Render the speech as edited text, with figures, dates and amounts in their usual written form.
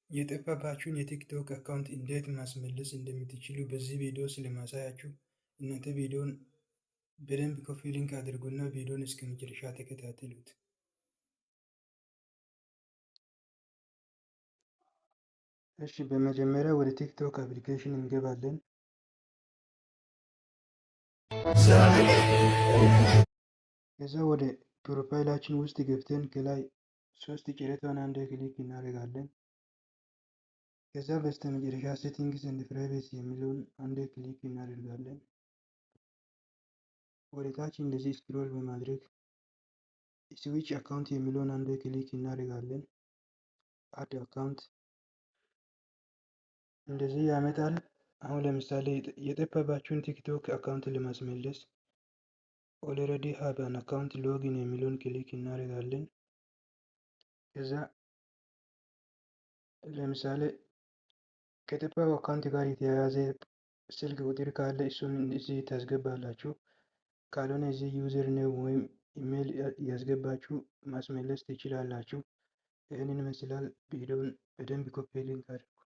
የጠፋባችሁን የቲክቶክ account እንዴት ማስመለስ እንደምትችሉ በዚህ ቪዲዮ ስለማሳያችሁ እናንተ ቪዲዮን በደንብ copy link አድርጉና ቪዲዮን እስከ መጨረሻ ተከታተሉት። እሺ፣ በመጀመሪያ ወደ ቲክቶክ application እንገባለን። ከዛ ወደ profile ኣችን ውስጥ ገብተን ከላይ ሶስት ጭረቷን አንድ click እናደርጋለን። ከዛ በስተመጨረሻ settings and privacy የሚለውን አንድ click እናደርጋለን። ወደ ታች እንደዚህ scroll በማድረግ switch account የሚለውን አንድ click እናደርጋለን። Add account እንደዚህ ያመጣል። አሁን ለምሳሌ የጠፋባችሁን ቲክቶክ account ለማስመለስ already have an account login የሚለውን click እናደርጋለን። ከዛ ለምሳሌ ከጠፋው account ጋር የተያያዘ ስልክ ቁጥር ካለ እሱን እዚህ ታስገባላችሁ። ካልሆነ እዚህ user name ወይም ኢሜል ያስገባችሁ ማስመለስ ትችላላችሁ። ይህንን ይመስላል። ቪዲዮውን በደንብ copy link አድርጉ።